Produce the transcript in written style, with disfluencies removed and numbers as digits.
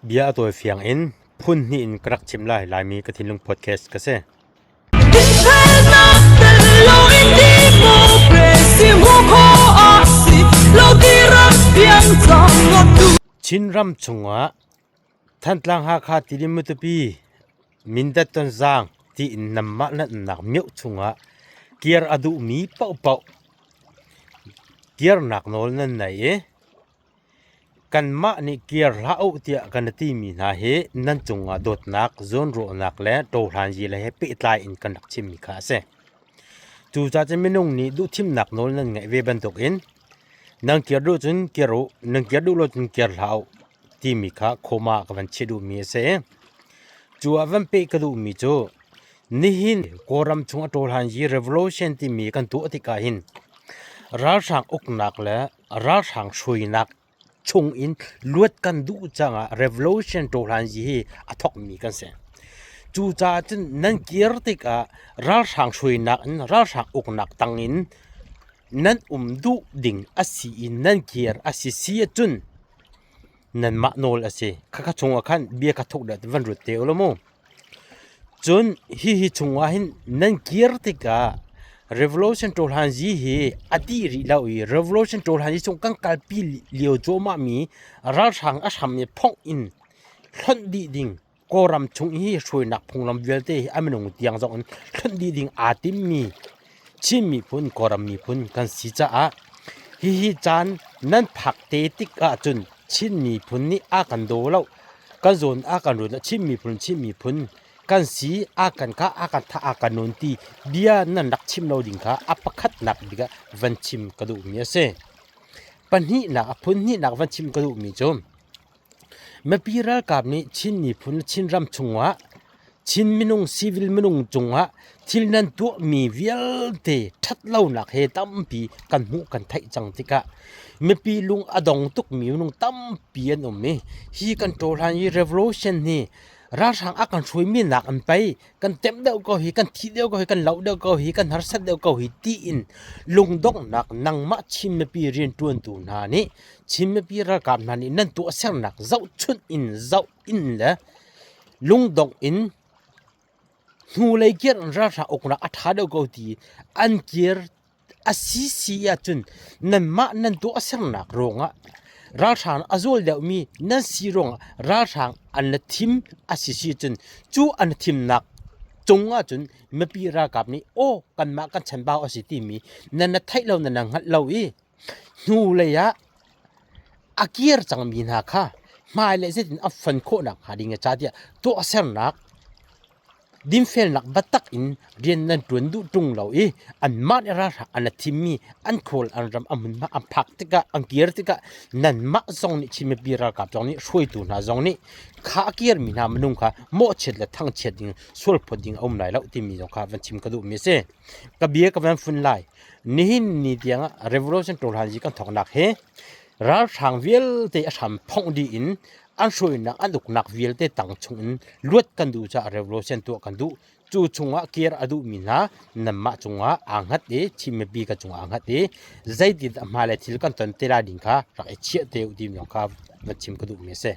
Bia a tawi fiang in phun hnih in ka rak chim lai. Laimi ka thinlung podcast ka si. Chinram chungah Thantlang Hakha Tidim Matupi Mindat Tonzang tiin nanmah nan umnak mioh chungah kir a duhmi paohpaoh kirnak nawl nan nei i kanmah nih kir hlah u tiah kan timi hna hi nan cungah dawtnak, zawnruahnak le ṭohlanzi le he pehtlai in kan rak chimmi kha a si. Cucaah cun minung nih duhthimnak nawl nan ngeih ve bantukin nan kir duh cun kir u, nan kir duh lo cun kir hlah u timi kha khawma ka van chiah duhmi a si. Cu ah van peh ka duhmi cu nihin Kawlram chung a ṭawlhan i revolution timi kan tuah tikah hin ralhrang uknak le ralhrang hruainak chung in luat kan duh caah revolution ṭawlhan hi a thawkmi kan si. Cucaah cun nan kir tikah ralhrang hruainak in ralhrang uknak tangin nan um duh ding a si i nan kir a si si ahcun nanmah nawl a si. Khakha chungah khan bia ka thuk dah van ruat te u law mu. Cun hihi chungah hin nan kir tikah Revolution Ṭawlhanzi hi a dih rih lo i Revolution Ṭawlhanzi chung kan kalpi lio cuahmahmi ralhrang a hram i phongh in hlonh dih ding Kawlram chung i hruainak phunglam vialte hi a minung tiang zong in hlonh dih ding aa timmi Chin miphun, Kawlram miphun kan si caah hihi caan nan phak te tik ahcun Chin miphun nih a kan daw lo, kan zawn a kan ruat lo, Chin miphun, Chin miphun kan si, a kan kah, a kan thah, a kan nawn ti bia nan rak chim lo ding kha a pakhatnak bik ah van chim ka duhmi a si. Pahnihnak, a phun hnihnak van chim ka duhmi cu Mipi ralkap nih Chin miphun le Chinram chungah Chin minung civil minung cungah thil nan tuahmi vialte ṭhatlonak he tampi kan hmuh kan theih cang tikah mipi lung a dong tukmi minung tampi an um i hi kan ṭawhlan i revolution hi ralhrang a kan hruaimi nak an pei kan temh deuh ko hi kan thih deuh ko hi kan loh deuh ko hi kan harsat deuh ko hi tiin lungdonghnak nangmah Chin mipi rianṭuantu hna nih Chin mipi ralkap hna nih nan tuahsernak zohchunh in zoh in le lungdongh in hnulei kir in ralhrang uknak a ṭha deuh ko ti an kir a si si ahcun nanmah nan tuahsernak ruangah ralhrang a zawl deuhmi nan si ruangah ralhrang an la thim a si si cun cu an thimnak cung ahcun mipi ralkap nih aw kanmah kan chanbau a si timi nan na theih lo nan na hngalh lo i hnulei ah a kir cangmi hna kha hmailei zeitin a fon khawhnak hnga ding ca tiah tuahsernak dinfelnak biatak in rian nan ṭuan duh ṭung lo i anmah nih ralhrang an la thimmi an khawl an ram a hmunhma an phak tikah an kir tikah nanmah zong nih Chin mipi ralkap zong nih hruaitu hna zong nih kha a kirmi hna minung kha mawhchiat le thangchiat ding sualphawt ding a um lai lo timi zong kha van chim ka duhmi a si. Ka bia ka van fun lai. Nihin ni tiangah revolution ṭawlhan kan thawknak hi ralhrang vialte a hram phongh dih in an hruainak an uknak vialte tang chungin luat kan duh caah revolution tuah kan duh. Cu chungah kir a duhmi hna nanmah cungah aa hngat i Chin mipi ka cungah aa hngat i zeitin hmailei thil kan ton te lai ding kha rak i chiah te u timi zong kha van chim ka duhmi a si.